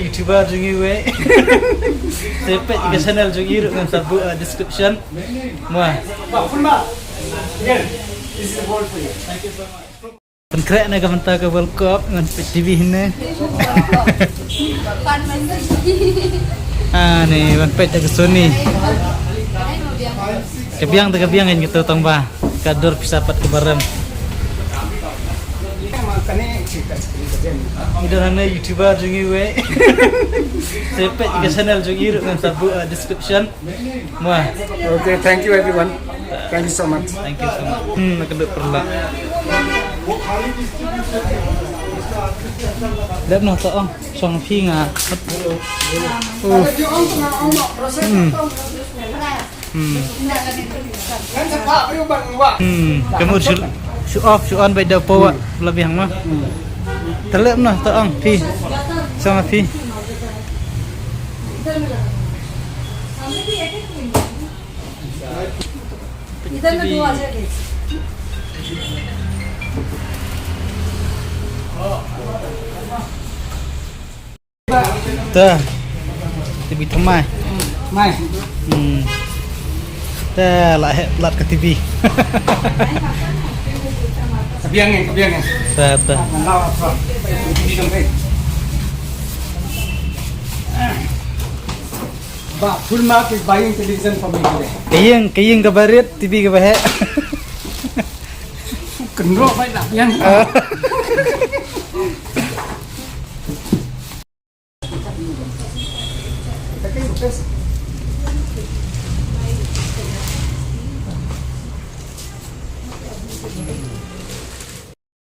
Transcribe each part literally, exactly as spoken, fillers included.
YouTuber jong ngi wei. Te peit ka channel jong ngi ruh ngan sa buh, uh, description. Mo. Pynkhreh na ka bynta ka World Cup ngan peit T V hynne. Ah, ne ban peit da ka Sony. Ka biang da ka biang ngan ka to tang ba. Ka dur pisa pat ka barem. Ida hane YouTuber jong ngi wei. Te peit ka channel jong ngi ruh ngan sa buh, uh, description. Mo. Okay, thank you everyone. Thank you so much. Thank you so much. Hmm, na ka duk perla. Dep noh to ong, shong phi nga. Hmm. Hmm. Hmm. Kamu show, show off, show on by the power. Lebih yang mah. Telep noh to ong phi. Shong phi. इधर में दो आ जाएंगे। Te. Te bi thymmai. Mai. Hmm. Te la heh plat ka T V. Ka biang eh, ka biang eh. Te, te. Ngan lau apa? T V dong, eh. Bah, full mark is buying television for me today. Ka ïing, ka ïing kaba rit, T V kaba heh. Kynroh bai lah, yan. Ah.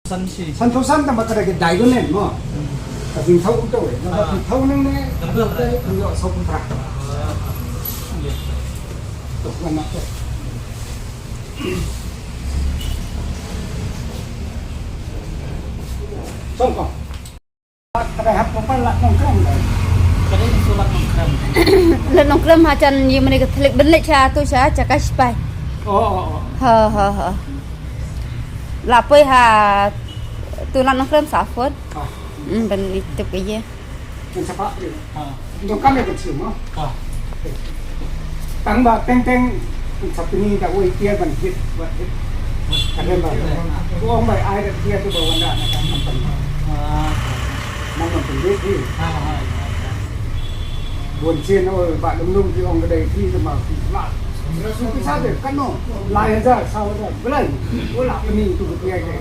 San shi. San phew san tang ba ka da ka diagonal mo. Ka jingthaw uto eh. Naba jingthaw nang ne. Naba ka ïoh saw phew phra. To ngan nak to. Song ko. Ka dei hap ko pan Lad Nongkrem dei. Ka dei shu Lad Nongkrem. Lad Nongkrem ha jan ïa mane ka thlik ban leit sha tu sha jaka sipai. Oh, oh, oh. Ha, ha, ha. La poi ha tu Lad Nongkrem sa phone. Ah. Hmm, ban leit tip ka ïa. Kan sapa tu. Ah. Nongkrem ïa ka chiu mo. Ah. Tang ba teng teng sa pini da wei tiar ban hit, ban hit. Ka dei ba. Ko ong bai ai da tiar tu ba wan da na ka company. Ah. Nang ban pynbeit hi. Ah, ah, ah. Bun sien oi ba lum lum ki ong ka dei free ma free la. Su pisa de kan no. Lai hajar, saw hajar. Belai. Ko la pini tu ka tiar ka.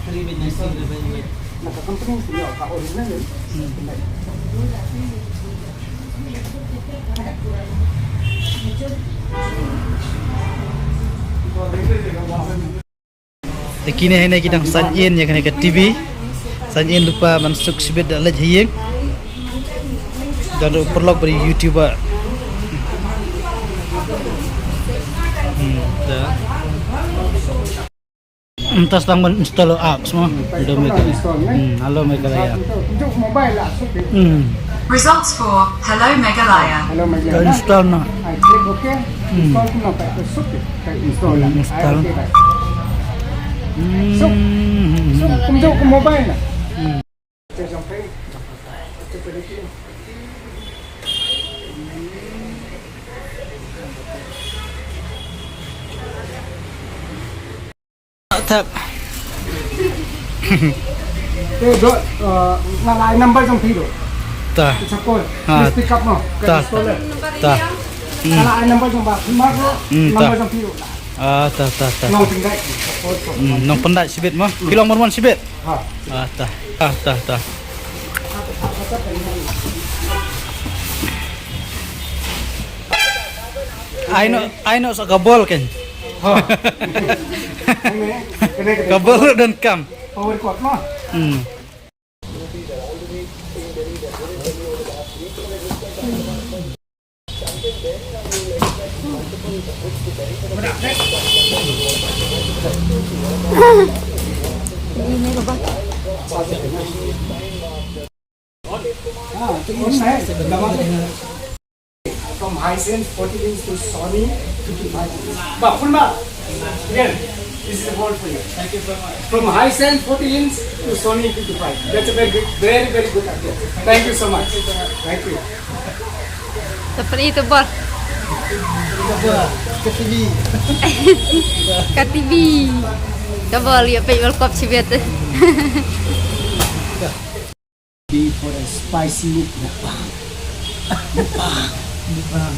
Free beit na sim da bai. Na ka company tu ïa ka original. Hmm. Te kine hene ki dang sign in ïa kane ka T V. Sign in lypa ban suk shibit da leit ha ïing. Don ruh paralok bad YouTuber. Hmm, da. Mynta sdang ban install apps mo. Hello Meghalaya. Hmm, Hello Meghalaya. Hmm. Results for Hello Meghalaya. Hello Meghalaya. Ka install na. I click OK. Hmm. Install kumno ka, ka suk ka install. Hmm, install. I OK, bye. Hmm. Suk. Suk kumjuh ka mobile na. Hmm. Tap. Eh, bro, uh, nga la ai number jong phi bro. Ta. It's a call. Ah. Please pick up no. Ta. Please call it. Ta. Hmm. Nga la ai number jong ba. Number, hmm, number ta. Jong phi bro. Ah, ta, ta, ta. Nongpyndait. Hmm, nongpyndait shibit mo. Hmm. Phi long mon mon shibit. Ha. Ah, ta. Ah, ta, ta. Ai no, ai no sa ka bol kan. Ha. Ka bol don kam. Power cord mo. Hmm. From Hisense forty inch to Sony fifty-five inch. Ba, full ba. Again. This is a ball for you. Thank you so much. From Hisense forty inch to Sony fifty-five. That's a very good, very, very good update. Thank you so much. Thank you. Tapan itu ball. Ka T V. Ka T V. Ka ball ya pek World Cup sibet. Be for a spicy mukbang. Mukbang. Mukbang.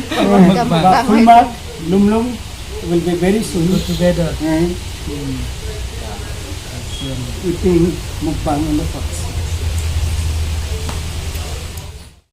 Mukbang. Mukbang. Mukbang. Lum Lum will be very soon. Go together. Eh? Hmm. Eating mukbang in the forest.